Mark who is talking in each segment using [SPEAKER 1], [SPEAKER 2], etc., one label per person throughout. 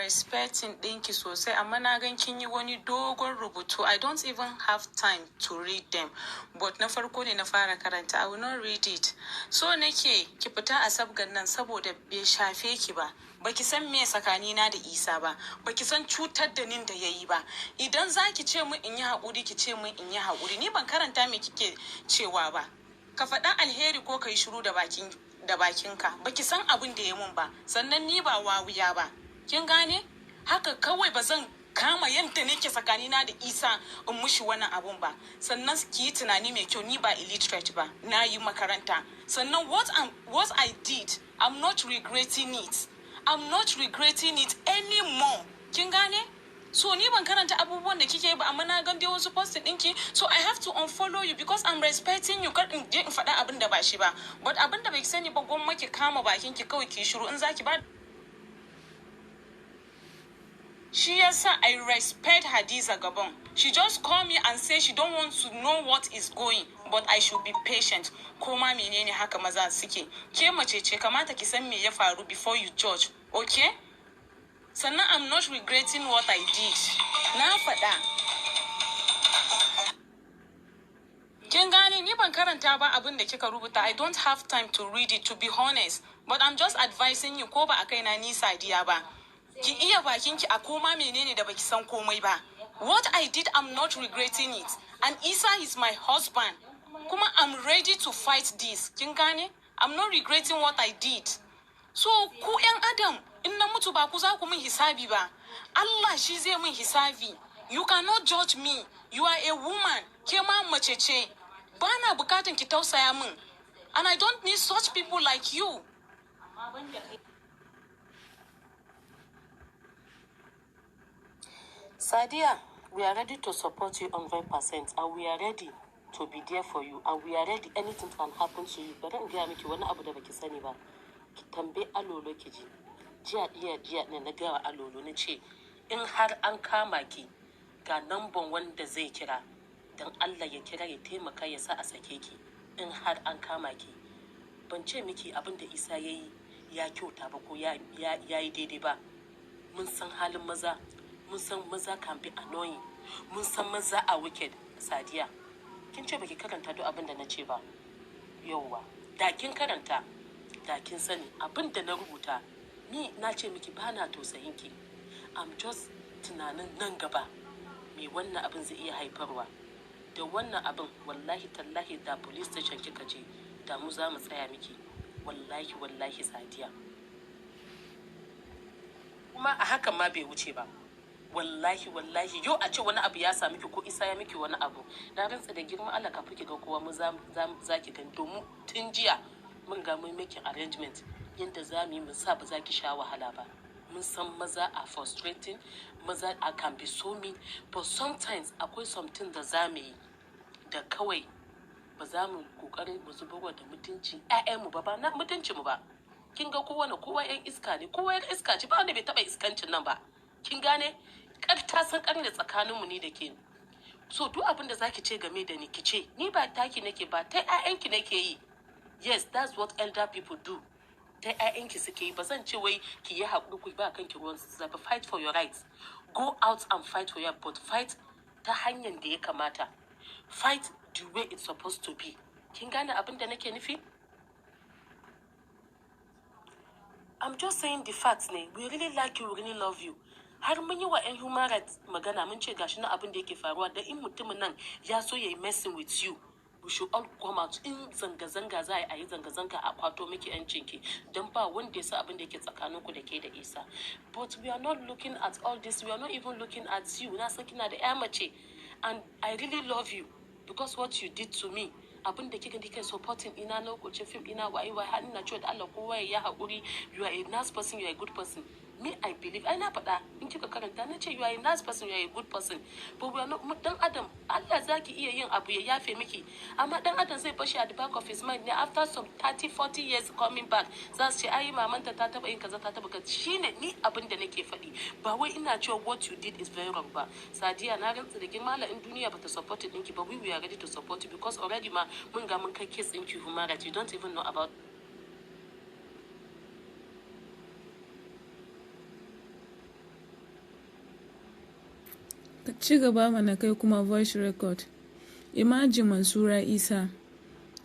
[SPEAKER 1] Respecting ɗinki sosai, amma na gan kin yi wani dogon rubutu. I don't even have time to read them. But na farko ne na fara karanta. I will not read it. So nake ki fita a sabgan nan saboda bai shafe ki ba. Baki san me tsakanina da Isa ba. Baki san cutar da nin da yayi ba. Idan za ki ce min in yi haƙuri, ki ce min in yi haƙuri. Ni ban karanta me kike cewa ba. Ka faɗa alheri ko ka yi shiru da bakin da bakinka. Baki san abin da ya mun ba. Sannan ni ba wawiya ba. Kin gane? Haka kawai ba zan kama yadda nake tsakanina da Isa in mushi wannan abun ba. Sannan ki yi tunani mai kyau, ni ba illiterate ba. Na yi makaranta. Sannan what I did, I'm not regretting it. I'm not regretting it anymore. Kin gane? So ni ban karanta abubuwan da kike yi ba, amma na gan dai wasu posting ɗinki, so I have to unfollow you because I'm respecting you. Kar in je in faɗa abin da ba shi ba. But abin da bai sani ba, gwamma ki kama bakin ki kawai ki shiru in zaki ba. Shi yasa I respect Hadiza Gabon. She just call me and say she don't want to know what is going, but I should be patient. Ko ma menene, haka maza suke. Ke mace ce, kamata ki san me ya faru before you judge, okay? Sannan I'm not regretting what I did. Na faɗa. Kin gane, ni ban karanta ba abin da kika rubuta. I don't have time to read it, to be honest. But I'm just advising you, ko ba a kaina ni Sadiya ba. Ki iya bakinki a koma menene da baki san komai ba. What I did, I'm not regretting it. And Isa is my husband. Kuma I'm ready to fight this. Kin gane? I'm not regretting what I did. So ku 'yan Adam, in na mutu ba ku za ku min hisabi ba. Allah shi zai min hisabi. You cannot judge me. You are a woman. Ke ma mace ce. Ba na bukatan ki tausaya min. And I don't need such people like you.
[SPEAKER 2] Sadiya, we are ready to support you 100% and we are ready to be there for you and we are ready, anything can happen to you. Bari in gaya miki wani abu da baki sani ba. Ki tambayi Alolo ki ji. Jiya jiya jiya ne na gaya wa Alolo, na ce in har an kama ki, ga namban wanda zai kira. Don Allah ya kira ya taimaka ya sa a sake ki in har an kama ki. Ban ce miki abin da Isa ya yi ya kyauta ba ko ya yi daidai ba. Mun san halin maza, mun san maza can be annoying, mun san maza are wicked. Sadiya, kin ce baki karanta duk abin da na ce ba. Yauwa, da kin karanta da kin sani abin da na rubuta. Ni na ce miki ba na tausayin ki. I'm just tunanin nan gaba me wannan abin zai iya haifarwa. Da wannan abin, wallahi tallahi, da police station kika je, da mu za mu tsaya miki. Wallahi wallahi, Sadiya, kuma a hakan ma bai wuce ba. Wallahi wallahi, yau a ce wani abu ya sami ki ko Isa ya miki wani abu, na rantsa da girman Allah, kafin ki ga kowa mu za ki gani, domin tun jiya mun ga mun making arrangement yadda za mu yi mu sa ba za ki sha wahala ba. Mun san maza are frustrating, maza are can be so mean, but sometimes akwai something da za mu yi da kawai ba za mu kokarin mu zubarwa da mutunci ƴaƴanmu ba, ba na mutunci mu ba. Kin ga kowane kowa yan iska ne, kowa yan iska ce, ba wanda bai taba iskancin nan ba. Kin gane? Kar ta san kar da tsakaninmu ni da ke. So duk abin da zaki ce game da ni, ki ce. Ni ba taki nake ba, ta ƴaƴanki nake yi. Yes, that's what elder people do. Ta ƴaƴanki suke yi. Ba zan ce wai ki yi haƙuri ku ba kanki ruwan zafi. Fight for your rights, go out and fight for your, but fight ta hanyar da ya kamata, fight the way it's supposed to be. Kin gane abin da nake nufi? I'm just saying the facts ne. We really like you, we really love you. Har mun yi wa 'yan human rights magana, mun ce gashi na abin da yake faruwa, da in mutumin nan ya so ya yi messing with you, we should all come out. In zanga-zanga za a yi zanga-zanga a kwato miki 'yancin ki, don ba wanda ya sa abin da yake tsakaninku da ke da Isa. But we are not looking at all this, we are not even looking at you. Na san kina da 'ya mace and I really love you because what you did to me, abin da kika supporting ina lokacin film ina waye waye, har ina cewa da Allah kowa ya haƙuri. You are a nice person, you are a good person. Me, I believe, ai na faɗa, in kika karanta, na ce you are a nice person, you are a good person, but we are not. Dan adam, Allah zaki iya yin abu ya yafe miki, amma dan adam zai bashi at the back of his mind ne. After some 30 40 years coming back, za su ce ai mamanta ta taba yin kaza, ta taba kaza. Shine ni abin da nake faɗi. Ba wai ina cewa what you did is very wrong ba. Sadiya, na rantsa da girma Allah, in duniya bata support ɗinki ba, we are ready to support you because already ma mun ga mun kai case ɗinki human rights. You don't even know about
[SPEAKER 1] Ka ci gaba mana kai kuma voice record. Imagine, Mansura Isa,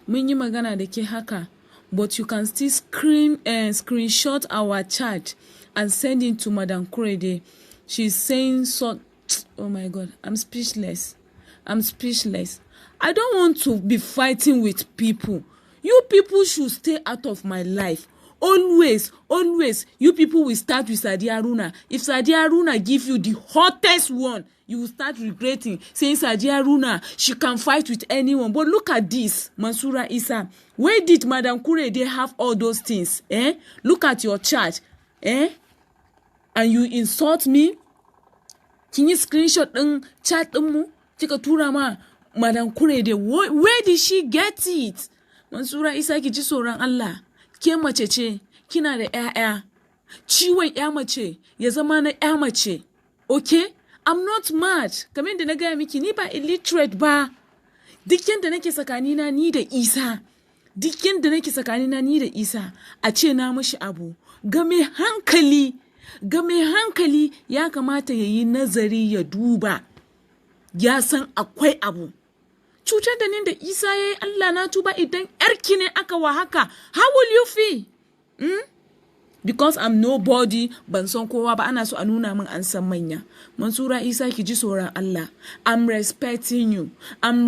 [SPEAKER 1] mun yi magana da ke haka, but you can still screenshot our chat and send it to Madam Kurede. She's saying so. Oh my God, I'm speechless. I'm speechless. I don't want to be fighting with people. You people should stay out of my life. Always, always, you people will start with Sadiya Haruna. If Sadiya Haruna give you the hottest one, you will start regretting, saying Sadiya Haruna, she can fight with anyone. But look at this, Mansura Isa. Where did Madam Kurede have all those things? Eh? Look at your chat. Eh? And you insult me? Kin yi screenshot ɗin chat ɗinmu? Kika tura ma Madam Kurede. Where did she get it? Mansura Isa, ki ji tsoron Allah. Ke mace ce, kina da 'ya'ya. Ciwon 'ya mace ya zama na 'ya mace. Okay? I'm not mad. Kamar yadda na gaya miki, ni ba illiterate ba. Duk yadda nake tsakanina ni da Isa. Duk yadda nake tsakanina ni da Isa, a ce na mashi abu. Ga mai hankali ya kamata ya yi nazari ya duba. Ya san akwai abu. Cutar da ni da Isa ya yi, Allah na tuba, idan 'yarki ne aka wa haka, how will you feel? Hmm? Because I'm nobody, ban san kowa ba, ana so a nuna min an san manya. Mansura Isa, ki ji tsoron Allah. I'm respecting you. I'm